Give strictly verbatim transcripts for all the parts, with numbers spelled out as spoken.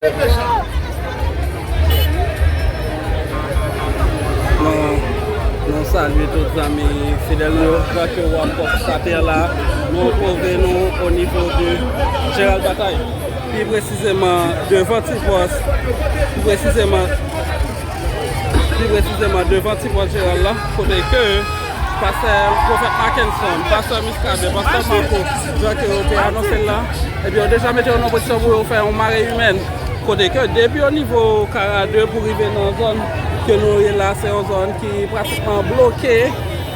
Nou, nou salye tout zanmi fidèl nou yo, jan ke w ap konstate la, nou twouve nou o nivo de Jeneral Batay, pi presizeman devan Ti Pòs, pi presizeman, pi presizeman devan Ti Pòs Jeneral la, kote ke pastè Pwofèt Mackenson, pastè Muscadin, pastè Marco, jan ke yo te anonse l la, ebyen, yo deja mete yo nan pozisyon pou yo fè yon mare imèn. Kote ke depi o nivo Kara de pou rive nan zòn ke nou ye la, se yon zòn ki pratikman bloke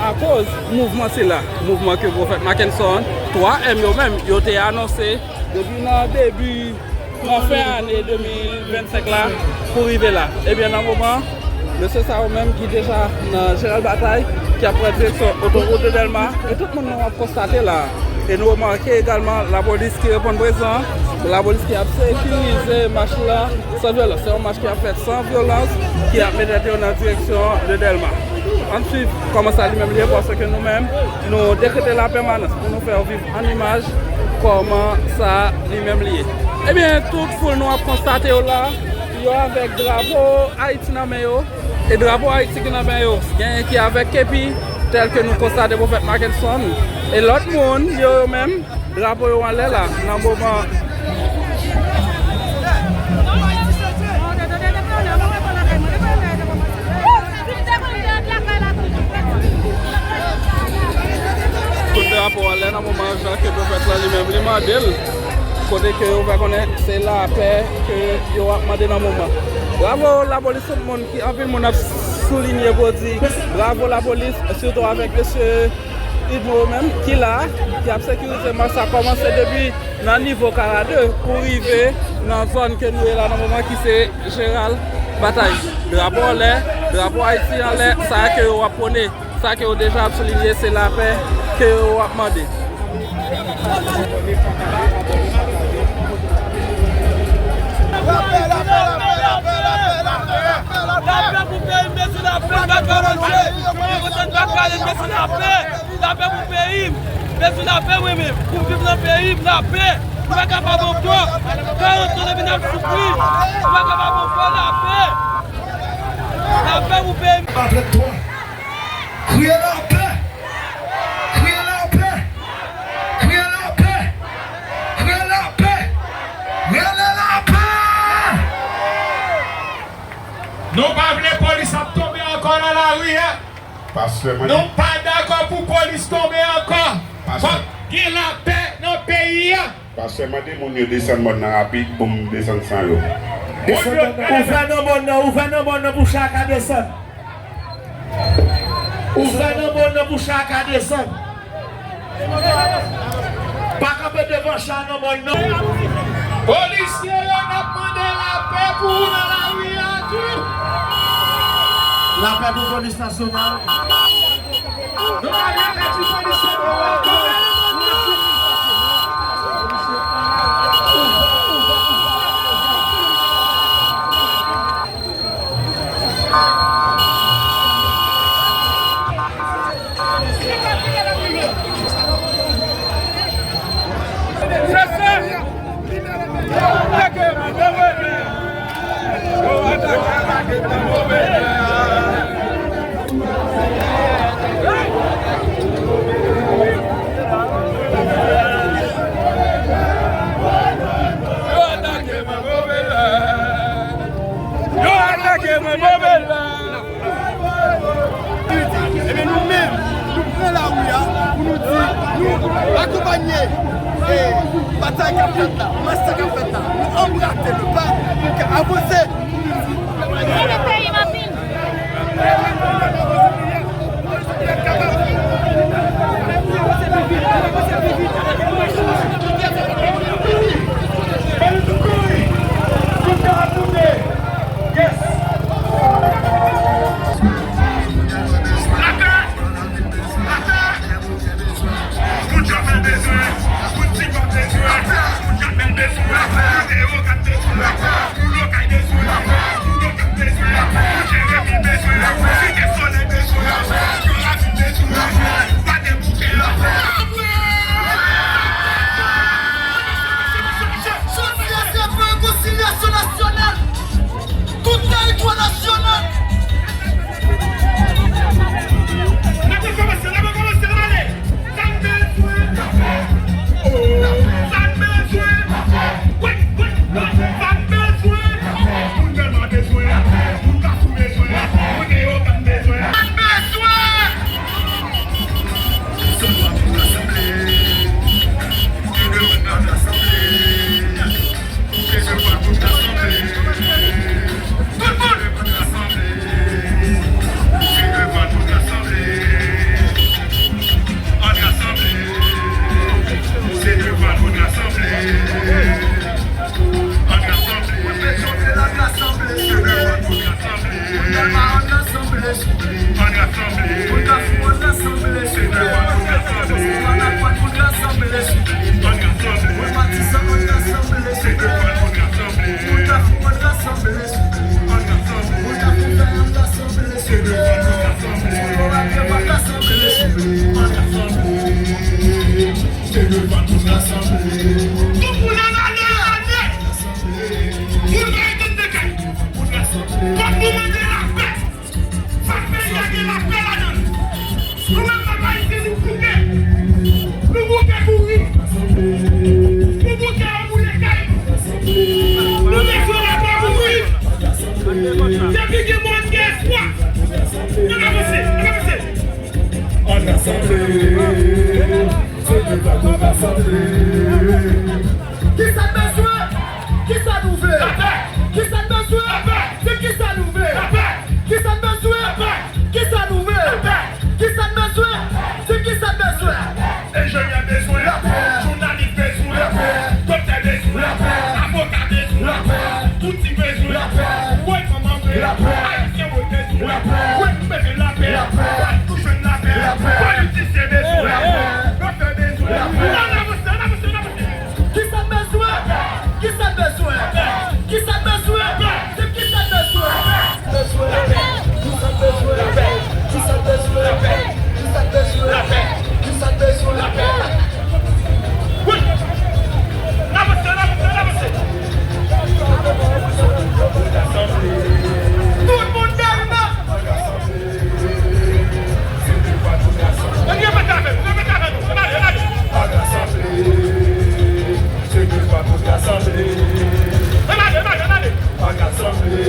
akoz mouvman sila. Mouvman ke Pwofèt Mackenson, twa M yo menm, yo te anonse depi nan debi, nan fen ane de mil vennsenk la pou rive la. Ebyen, nan moman, mesye sa yo menm ki deja nan Jeneral Batay, ki ap pran direksyon otowout de Dèlma, e tout moun nou ap konstate la. E nou remake egalman lapolis ki reponn prezan, lapolis ki ap sekirize mach la san vyolans. Se yon mach ki ap fèt san vyolans, ki ap mete tèt yo nan direksyon de Dèlma. Ann swiv kòman sa li menm li ye, paske nou menm, nou dekrete lapèmanans pou nou fè w viv an imaj kòman sa li menm li ye. Ebyen, tout foul nou ap konstate yo la, yo avèk drapo Ayiti nan men yo. E drapo Ayiti ki nan men yo, genyen ki avèk kepi, tèl ke nou konstate Pwofèt Mackenson. E lòt moun, yo, yo menm, drapo yo anlè la, nan moman. Tout drapo anlè nan moman, jan ke Pwofèt la li menm, li mande l. Kote ke yo fè konnen se lapè ke yo ap mande nan moman. Bravo, lapolis, tout moun ki, anpil moun ap soulinye pou di bravo lapolis, sitou avèk mesye Idmo yo menm, ki la, ki ap sekirize mach sa, kòmanse depi nan nivo Kara de pou rive nan zòn ke nou ye la nan moman ki se Jeneral Batay. Drapo anlè, drapo Ayiti anlè, sa ke yo ap pwone, sa ke yo deja ap soulinye, se lapè ke yo ap mande. Lapè pou peyi m, bezwen lapè, pa ka manje. Mwen kontan pa ka ale, bezwen lapè. Lapè pou peyi m. Bezwen lapè, mwen menm. Pou m viv nan peyi m, lapè. Nou pa kapab ankò. Karant an depi n ap soufri. Nou pa kapab ankò, lapè. Lapè pou peyi m. Kriye lapè! Kriye lapè! Kriye lapè! Kriye lapè! Rele lapè! Nou pa vle polis ap tonbe ankò nan lari a. Pastè, mwen Nou pa dakò pou polis tonbe ankò. Pastè. Fòk gen lapè nan peyi a. Pastè, mande moun yo desann mòn nan rapid pou m desann san yo. Ouvè nan mòn nan, ouvè nan mòn nan pou chak a desann. Ouvè nan mòn nan pou chak a desann. Pa kanpe devan cha nan mòn nan. Polisye yo, n ap mande lapè pou ou nan lari a tou. Lapè pou polis nasyonal. Nou pa vle pèdi polisye nou ankò. Yo atake mwen move la. Ebyen, nou menm, nou pran lari a pou nou di, nou akonpanye, eh, batay k ap fèt la, masak k ap fèt la. Nou anbrase le pa pou n ka avanse. Leve peyi m anpil. Pou Djòvèl bezwen, pou Ti Bòb bezwen, pou Jamèl bezwen, pou Dewogat bezwen, pou Lokay bezwen, Nasyonal! Tout teritwa nasyonal! N ap rekòmanse, n ap rekòmanse, n ap ale! Sa n bezwen, n ap fè! Oh, sa n bezwen, n ap fè! Wi, wi, wi, sa n bezwen! Moun Dèlma bezwen, moun Kafou bezwen, moun Leyogàn bezwen! Sa n bezwen! Sa n bezwen! Tout moun! Se devan tout lasanble. Ann rasanble. Ann rasanble. Ann rasanble. Ann rasanble. Se devan tout lasanble. Ann rasanble. Se devan tout lasanble. Ann rasanble. Ann rasanble. Se devan tout lasanble. Ann rasanble. Ann rasanble. Se devan tout lasanble. Tout moun ann ale, ann ale. Moun ka retounen kay. Fòk nou mande lapè. Fòk peyi a gen lapè ladan l. Nou menm pèp ayisyen, nou bouke. Nou bouke kouri. Nou bouke anboule kay nou. Nou bezwen lapè pou viv. Depi gen moun gen espwa. Ann avanse, ann avanse. Ann rasanble. Se devan tout lasanble. Kisa n bezwen? Kisa nou vle? Lapè! Kisa n bezwen? Lapè! Se kisa nou vle? Lapè! Kisa n bezwen? Lapè! Kisa nou vle? Lapè! Kisa n bezwen? Se kisa n bezwen? Enjenyè bezwen. Lapè! Jounalis bezwen. Lapè! Doktè bezwen. Lapè! Avoka bezwen. Lapè! Tout ti bezwen. Lapè! Woy manman vle. Lapè! Ayisyen woy bezwen. Lapè! Woy nou bezwen lapè. Lapè! Fòk nou jwenn lapè. Lapè! Politisyen bezwen. Lapè! Doktè bezwen. Lapè! Ann avanse, ann avanse, ann avanse. Kisa n bezwen? Kisa n bezwen? Kisa n bezwen? Se kisa n bezwen? Bezwen lapè. Kisa n bezwen? Kisa n bezwen? Kisa n bezwen? Kisa n bezwen? Wi. N avanse, n avanse, n avanse. Tout moun dèyè. Ann repete avè m, repete avè nou. Ann ale, ann ale. Ann rasanble. Se devan tout lasanble. Ann ale, ann ale, ann ale. Ann rasanble.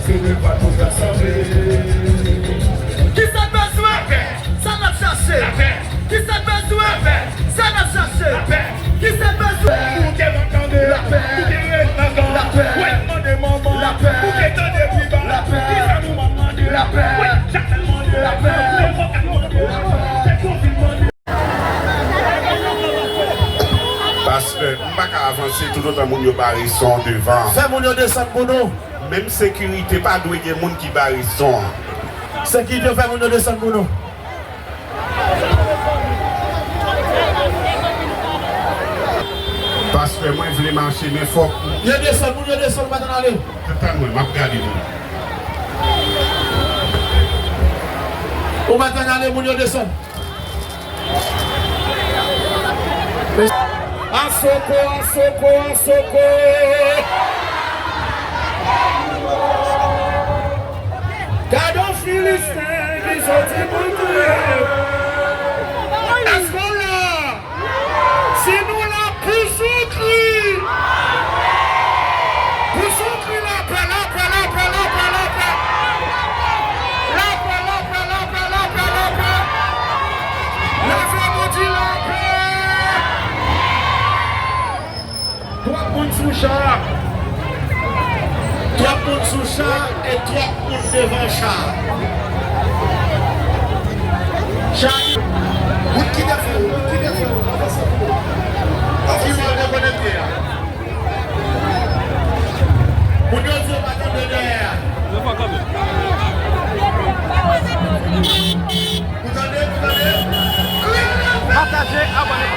Se devan tout lasanble. Kisa n bezwen? Lapè. Sa n ap chache. Lapè. Kisa n bezwen? Lapè. Sa n ap chache. Lapè. Kisa n bezwen? Pou te mantande. Lapè. Pou te ret nan gang. Lapè. Wè, mande manman. Lapè. Pou te tande pi ba. Lapè. Kisa nou mande? Lapè. Wè, Jakmèl mande. Lapè. Pou te mande. Lapè. Pastè, m pa ka avanse toutotan moun yo bare son devan. Fè moun yo desann pou nou. Menm sekirite pa dwe gen moun ki bare son an. Sekirite, fè moun yo desann pou nou. Pastè, mwen vle mache, men fòk. Yo desann, moun yo desann, ou pa t ann ale. Tann mwen, m ap gade nou. Ou pa t ann ale, moun yo desann. Asoko, asoko, asoko. Gade yon Filisten ki soti pou touye. Èske w la? Si nou la pou Jezikri, pou Jezikri, lapè, lapè, lapè, lapè, lapè. Lapè, lapè, lapè, lapè, lapè. Leve nou di lapè. Twòp moun sou cha. Twòp moun sou cha e twòp moun devan cha. Cha. Wout ki te fè, wout ki te fè. Anfin mal dekonekte a. Moun yo di yo pa tande dèyè a. Ou tande, ou tande? Pataje, abòne.